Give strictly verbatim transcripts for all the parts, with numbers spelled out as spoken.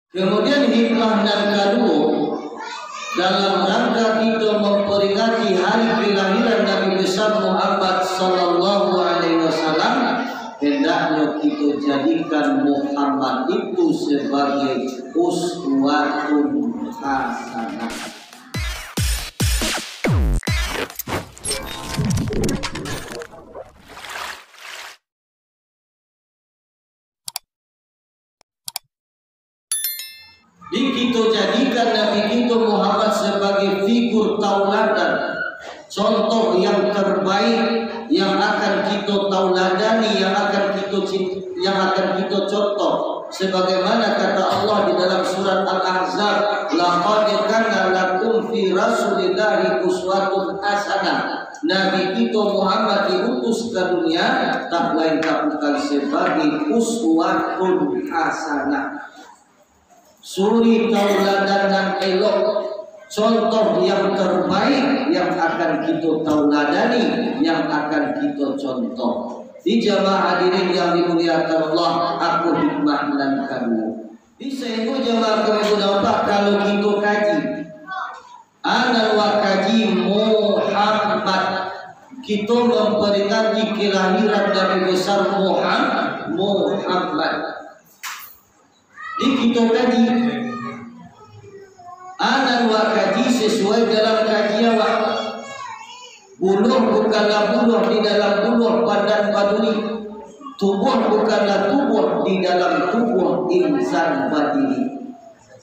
Kemudian hikmah nan kaduo, dalam rangka kito mamperingati hari kelahiran Nabi Besar Muhammad sallallahu alaihi wasallam, hendaknyo kito jadikan Muhammad itu sebagai uswatun hasanah. Di kito jadikan Nabi kito Muhammad sabagai figur tauladan, contoh yang terbaik yang akan kito tauladani, yang akan kito cin-, yang akan kito contoh. Sebagaimana kata Allah di dalam surat Al-Ahzab, "Laqad kana lakum fi Rasulillahi uswatun hasanah." Nabi kito Muhammad diutus ka dunia, tak lain tak bukan sebagai uswatun hasanah. Suri tauladan nan elok, contoh yang terbaik yang akan kito tauladani, yang akan kito contoh. Di jamaah hadirin yang dimuliakan Allah, aku hikmah nan kaduo. Di sehinggo jamaah kami tu nampak, kalau kito kaji, anan wa kaji Muhammad, kito memperingati kelahiran Nabi Besar Muham-, Muhammad. Di kito kaji, anan wa kaji sesuai dalam kaji awak. Buluah bukanlah buluah di dalam buluah Pandan Baduri. Tubuah bukanlah tubuah di dalam tubuah insan badiri.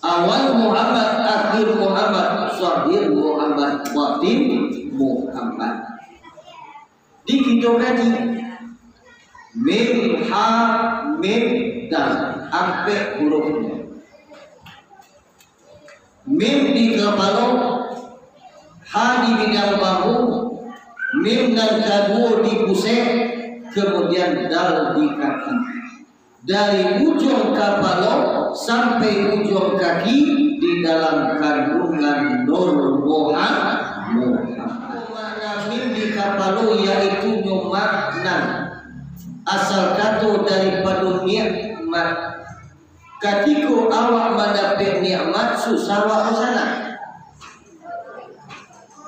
Awal Muhammad, akhir Muhammad, zahir Muhammad, batin Muhammad. Di kito kaji, mim, ha, mim, dal, ampek hurufnyo. Mim di kapalo, ha di bidang bahu, mim nan kaduo di pusek, kemudian dal di kaki. Dari ujuang kapalo sampai ujuang kaki di dalam kandungan Nur Muhammad. Makna mim di kapalo yaitu nyo makna asal kato daripado nikmat. Katiko awak mandapek nikmat, susah awak ko sanang.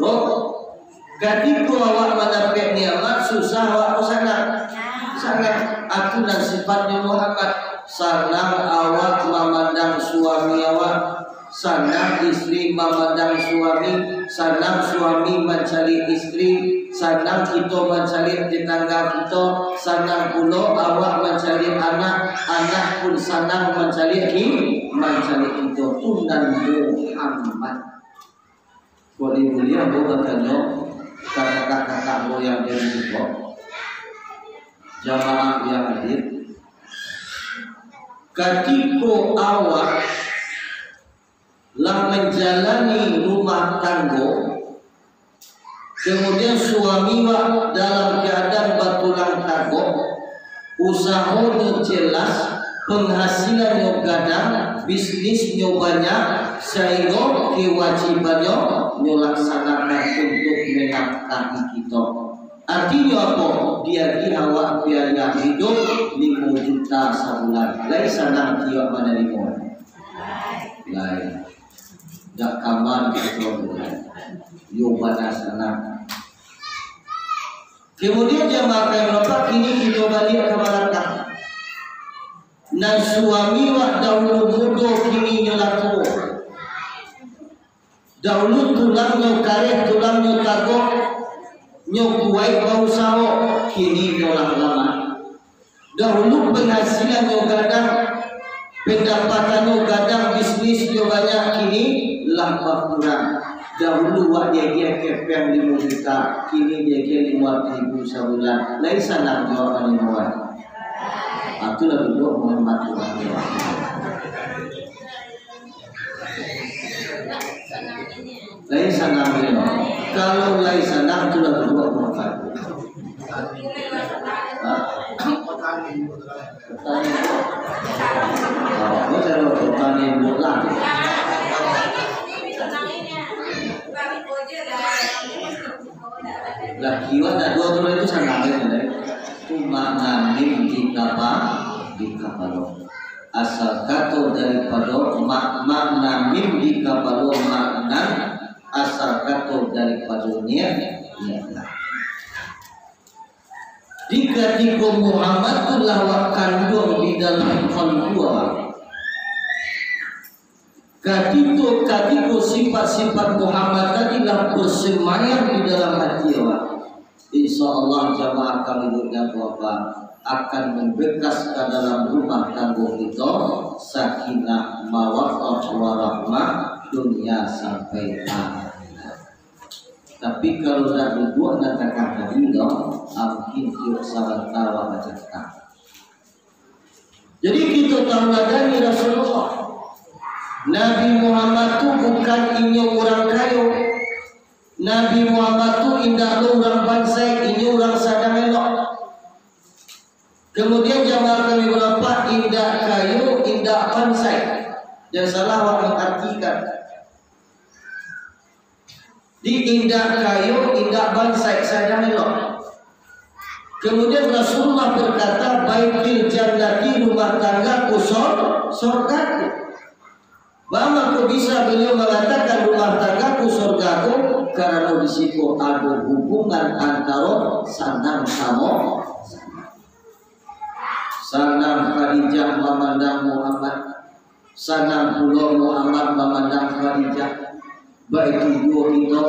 Bo, katiko awak mandapek nikmat, susah awak ko sanang. Sanang, atu nan sifatnyo Muhammad. Sanang awak mamandang suami awak, sanang istri mamandang suami, sanang suami mancaliak istri, sanang kito mancaliak tetangga kito, sanang pulo awak mancaliak anak, anak pun sanang mancaliak ki-, mancaliak kito. Tu nan Muhammad. Kok di buliah ambo batanyo ka kakak-kakak ambo yang di siko, jamaah yang hadir, katiko awak lah manjalani rumah tanggo, kemudian suami wak dalam keadaan batulang tagok, usahonyo jelas, panghasilannyo gadang, bisnisnyo banyak, sahinggo kewajibannyo nyo laksanakan untuak manafkahi kito. Artinyo apo? Diagiah awak biaya hidup limo juta sabulan. Lai sanang kito manarimo? Lai. Dak kaman kito bulan. Yo bana sanang. Kemudian jamaah kami bapak, kini kito baliak ka balakang. Nan suami wak dahulu mudo, kini nyo lah tuo. Dahulu tulangnyo kareh, tulangnyo tagok, nyo kuaik bausaho, kini nyo lah lamah. Dahulu panghasilannyo gadang, pandapatannyo gadang, bisnisnyo banyak, kini lah bakurang. Dahulu wak diagiah kepeng limo juta, kini diagiah limo ratuih ribu sabulan. Lai sanang jo awak manarimo? Itulah duduak Muhammad tu. Lai sanang nyo. Kalau lai sanang, tu lah duduak Muhammad. Ha? Petani. Oh, ni cara petani bulan. Lah, kiwak dak duo tu, itu sanang nyo, lai. Cuma ngamin di kapa-, di kapalo. Asal kato daripado mak-, makna mim di kapalo, makna asal kato daripado niat, niat. Di katiko Muhammad tu lah awak kanduang di dalam kalbu awak. Katiko, katiko sifat-sifat Muhammad tadi lah bersemayam di dalam hati awak, insya Allah jamaah kami muliakan, akan membekas ka dalam rumah tanggo kito sakinah, mawaddah, warahmah, dunia sampai akhirat. Tapi kalau dak duduak nan takah tadi tu, mungkin tiok sabanta awak bacakak. Jadi, kito tauladani Rasulullah. Nabi Muhammad tu bukan inyo urang kayo. Nabi Muhammad tu indak lo urang bansaik, inyo urang sadang elok. Kemudian jamaah kami, bapak, indak kayo, indak bansaik. Jan salah awak mangartikan. Di indak kayo, indak bansaik, sadang elok. Kemudian Rasulullah berkata, "Baitil jannati, rumah tanggaku sor-, sorgaku." Baa mangko bisa beliau mangatakan rumah tanggaku sorgaku? Karano di siko ado hubungan antaro sanang samo sanang. Sanang Khadijah mamandang Muhammad, sanang pulo Muhammad mamandang Khadijah. Baitu juo kito,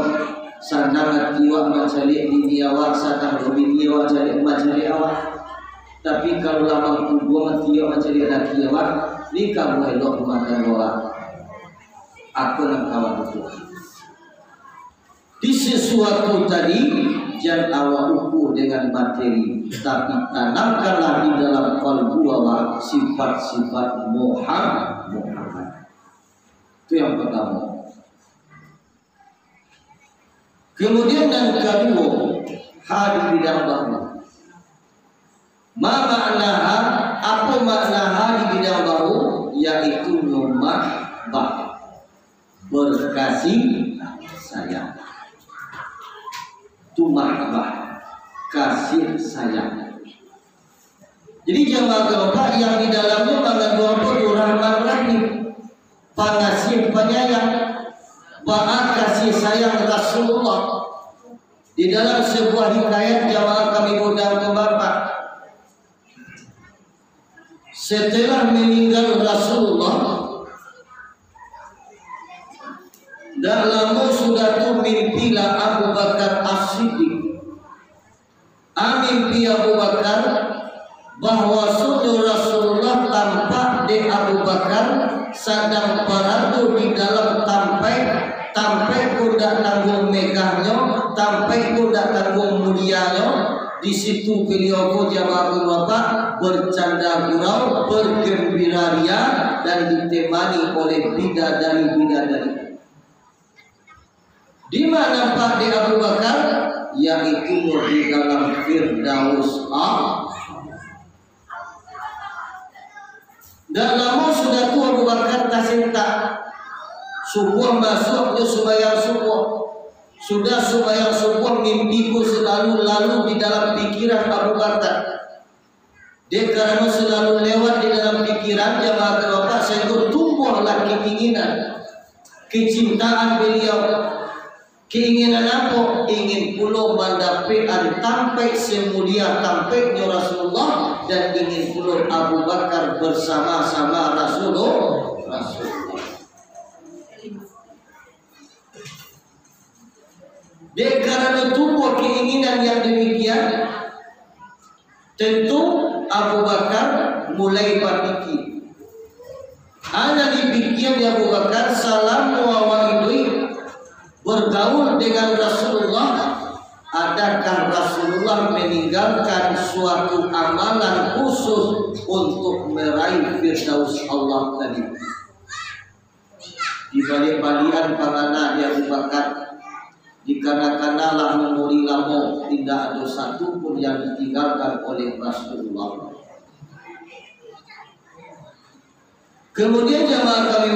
sanang ati awak mancaliak bini awak, sanang lo bini awak caliak, mancaliak awak. Tapi kalau lah mangkubuang ati awak mancaliak laki awak, ni ka elok rumah tanggo awak. Apo nan ka awak butuakan? Di sesuatu tadi, jan awak ukur dengan materi, tapi tanamkanlah di dalam kalbu awak sifat-sifat Muham-, Muhammad. Itu yang pertama. Kemudian yang kedua, ha di bidang bahu. Ma makna ha, apo makna ha di bidang bahu? Yaitu mahbah, berkasih sayang. Tu mahbah, kasih sayang. Jadi jamaah bapak, yang di dalamnya mangandung apo tu? Rahman Rahim, pangasih panyayang. Baa kasih sayang Rasulullah. Di dalam sebuah hikayat, jamaah kami muliakan bapak, setelah meninggal Rasulullah, dak lamo sudah tu mimpilah Abu Bakar As-Siddiq. A, mimpi Abu Bakar, bahwasanyo Rasulullah tampak dek Abu Bakar sadang barado di dalam tampaik, tampaik ko ndak tangguang megahnyo, tampaik ko ndak tangguang mulianyo. Di situ beliau ko, jamaah bapak, bercanda gurau, bergembira ria, dan ditemani oleh bidadari-bidadari. Di ma nampak dek Abu Bakar? Yaitu di dalam Firdaus A'la. Dak lamo sudah tu Abu Bakar tasentak. Subuah masuak, nyo sumbayang subuah. Sudah sumbayang subuah, mimpi ko selalu lalu di dalam pikiran Abu Bakar. Dek karano selalu lewat di dalam pikiran, jamaah bapak, sahinggo tumbuahlah keinginan, kecintaan beliau. Keinginan apo? Ingin pulo mandapekan tampaik semulia tampaiknyo Rasulullah, dan ingin pulo Abu Bakar bersama-sama Rasulullah, Rasulullah. Dek karano tumbuah keinginan yang demikian, tentu Abu Bakar mulai bapikir. A nan dipikia dek Abu Bakar, salamo awak iduik bergaul dengan Rasulullah, adakah Rasulullah meninggalkan suatu amalan khusus untuk meraih Firdaus Allah tadi? Dibaliak-baliakan pangana dek Abu Bakar, dikana-kana lah umua lamo, indak ado satu pun yang ditinggalkan oleh Rasulullah. Kemudian jamaah kami